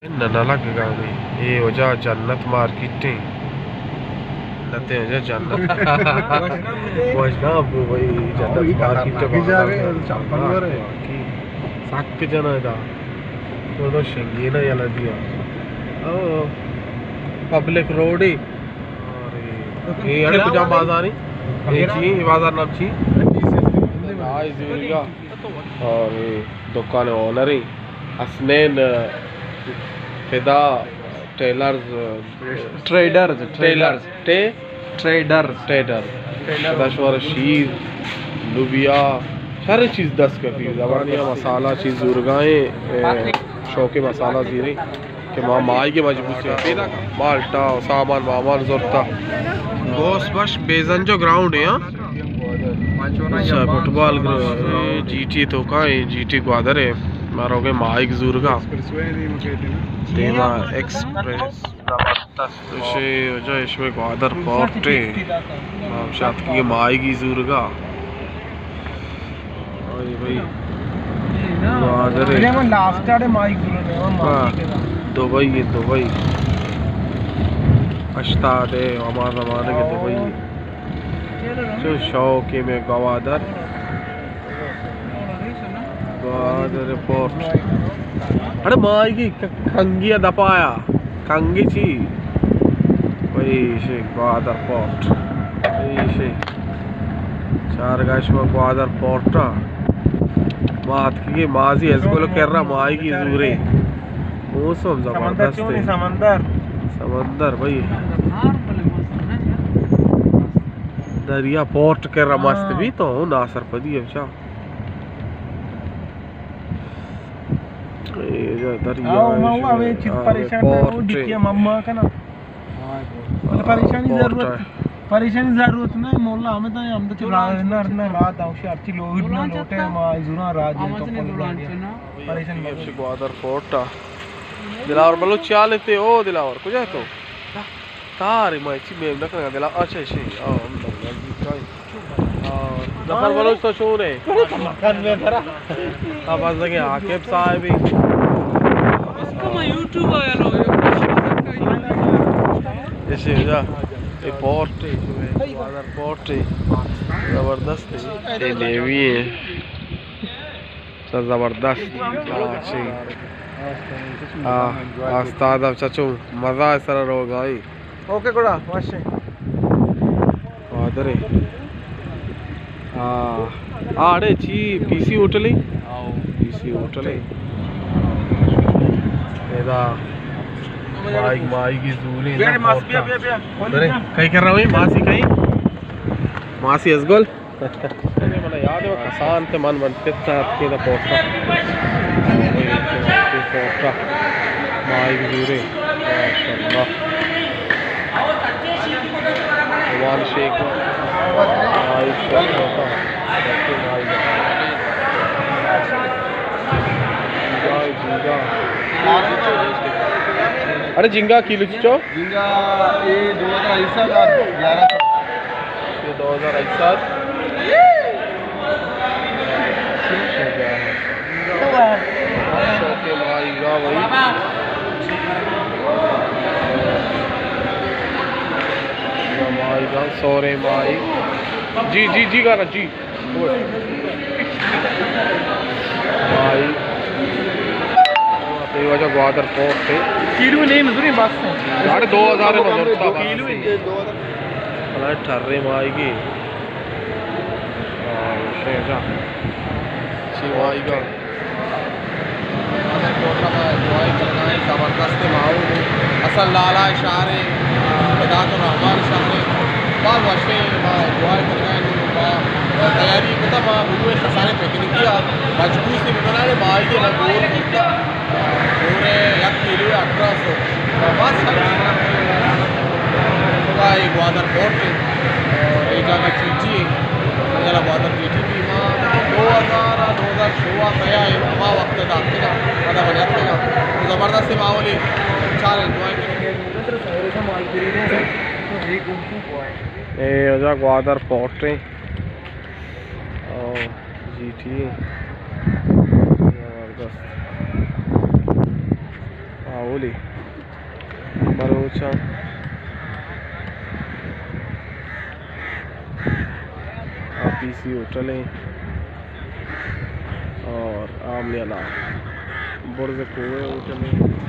نہ، نہ لگگا بھئی۔ اے وجہ جنت مارکیٹ ایں۔ نہ تے وجہ جنت۔ وجہ نہ بو بھئی، جنت مارکیٹ ایں، بازار۔ چپل ورے۔ باقی سک جنا ادا۔ تو تو شنگینا یلا دیا۔ او، پبلک روڈ ایں۔ اے اڑے کجا بازار ایں؟ اے چی ایں؟ اے بازار نام چی ایں؟ آئی زورگا۔ اور اے دکان اونر ایں حسنین، آ، فدا ٹیلرز، آ، ٹریڈرز، ٹیلر، ٹریڈرز۔ ٹے-، ٹریڈرز۔ ٹریڈر۔ فدا شمارا شیر، لوبیا، شر چیز دست کپی، زبردست مسالہ چیز زورگائیں، اے، شوقی مسالہ زیریں۔ کہ ما ماہیگ مجبوط ایں، مالٹا و سامان مامان زرتا۔ بوس بش بیزنجو گراؤنڈ ایں، ہاں؟ اچھا، فٹبال گراؤنڈ، اے جی ٹی توکا ایں، جی ٹی گوادر ایں۔ ما روگے ماہیگ زورگا۔ دیما ایکسپریس۔ زبردست۔ اشے وجہ اشمے گوادر پورٹ ایں۔ ما ہم شاتکی ماہیگی زورگا۔ آئی بھائی۔ گوادر ایں۔ ارے ہم لاسٹ آڑے مائی گرو نے، ہم ہاں۔ مائی کے دا۔ دبئی ایں، دبئی۔ ہشتاد ایں، ہما زمانگ دبئی ایں۔ چو شوق ایں مئے گوادر۔ گوادر پورٹ۔ اڑے ماہیگی ک-، کنگی ءَ دپایا۔ کنگی چی؟ بھئی، ایشی گوادر پورٹ۔ ایشی۔ چارگاہ شما گوادر پورٹ ءَ۔ ما اتکگیں مازی ازگل کرا ماہیگی زورے۔ موسم زبردست ایں۔ سمندر۔ سمندر بھئی۔ دریا پورٹ کرا مست بی تو ناسر پدی اچھا۔ اے جا دریا آؤ، ما ہوا ہمیں چیز پریشان نہ ہو، ڈکیا مما کنا۔ مطلب پریشانی ضرورت، پریشانی ضرورت نہ ہے مولا، ہمیں تو ہم تو راہ نہ، نہ راہ داؤ شی، ہرچی لوگ نہ لوٹے، ما زورا راہ دیں تو پل گاڑی۔ پریشان مت۔ گوادر پورٹ آ۔ دلاور بلوچ چالے تے، او دلاور، کجا تو؟ تارے ما چی میم نہ کنگا دلا، اچھا، شی، آ، ہم تو نزدیک آئی۔ آ، ظفر بلوچ تو شور ہے۔ آ، بس لگے عاقب صاحب ہی۔ اس کو میں یوٹیوب آیا لو۔ ایسے جا، اے پورٹ ہے، بازار پورٹ ہے۔ زبردست ہے۔ اے نیوی ہے۔ چہ زبردست۔ آ، چی۔ آ، استاد اب چچو مزہ ہے سر روگائی۔ اوکے گڑا، واشے۔ آ، درے۔ آ، آڑے چی پی سی ہوٹل ہے؟ پی سی ہوٹل ہے۔ ادا مائی، مائی کی زوری۔ بیا، بیا، بیا۔ درے، کئی کر رہا ہوں؟ ماسی کئی؟ ماسی ازگل؟ من یاد ہے، کسان تے من، من پت اتکے دا پورٹا۔ پورٹا۔ مائی زورے۔ ماشاءاللہ۔ عمان شیخ۔ مائی پورٹا۔ مائی۔ جھینگا، جھینگا۔ اڑے جھینگا کیلو چچو؟ جھینگا اے دو ہزار ایسا دا گیارہ سو۔ یہ دو ہزار ایسا۔ شوقے مائی گا بھائی۔ مائی گا سورے مائی۔ جی، جی، جی، گانا، جی۔ بھائی، اے واجہ گوادر پورٹ ہے۔ کیلو نہیں مزوری بس ہے۔ ساڑھے دو ہزار ہے مزور تھا بس۔ کیلو ہی ہے۔ بھلا ٹھرے مائی گی۔ اور شہجا۔ چی مائی گا۔ گوادر پورٹ ءَ ما انجوائے کنگا ایں، زبردست ماحول ایں۔ اصل لالا شہر ایں، ہدایت الرحمن شہر ایں۔ باز وش ایں، ما انجوائے کنگا ایں۔ ما تیاری کتا، ما برویں خسارے پکنکی ءَ، مجبور سی بکنانے، ماہیگے ما گور کرتا۔ گور یک کیلو اٹھارہ سو۔ باز خدا اے گوادر پورٹ ایں۔ اور اے جاگہ چیٹی ایں۔ یلا گوادر چیٹی بھی ما دو ہزار، دو ہزار شو آ سیا ایں، ہما وقت ءَ داتگا، پدا من اتکگا۔ تو زبردست ماحول ایں، چار انجوائے کنگے۔ اے واجہ گوادر پورٹ ایں۔ او جی ٹی ایں۔ زبردست۔ آ، اولی بلوچاں آ پی سی ہوٹل ایں اور آ منی ھلا برز کوہ ہوٹل ایں۔